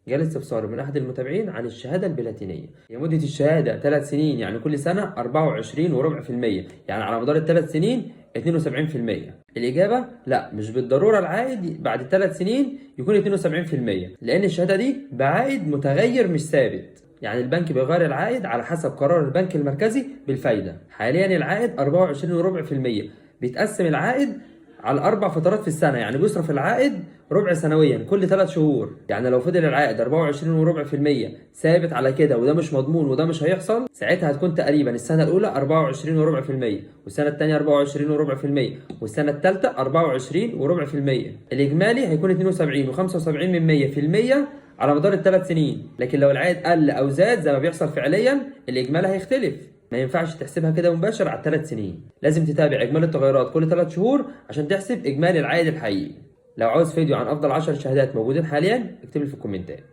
جالي استفسار من أحد المتابعين عن الشهادة البلاتينية. هي مدة الشهادة 3 سنين، يعني كل سنة 24.25%، يعني على مدار ال3 سنين 72%. الإجابة لا، مش بالضرورة العائد بعد 3 سنين يكون 72%، لأن الشهادة دي بعائد متغير مش ثابت. يعني البنك بيغير العائد على حسب قرار البنك المركزي بالفايدة. حاليا العائد 24.25%، بيتقسم العائد على 4 فترات في السنة، يعني بيصرف العائد ربع سنويا كل 3 شهور. يعني لو فضل العائد 24.25% ثابت على كده، وده مش مضمون وده مش هيحصل، ساعتها هتكون تقريبا السنة الأولى 24.25%، والسنة الثانية 24.25%، والسنة الثالثة 24.25%. الإجمالي هيكون 72.75% على مدار ال3 سنين. لكن لو العائد قل أو زاد زي ما بيحصل فعليا، الإجمالي هيختلف. ما ينفعش تحسبها كده مباشر على ال3 سنين، لازم تتابع اجمالي التغيرات كل 3 شهور عشان تحسب اجمالي العائد الحقيقي. لو عاوز فيديو عن افضل 10 شهادات موجودين حاليا اكتب لي في الكومنتات.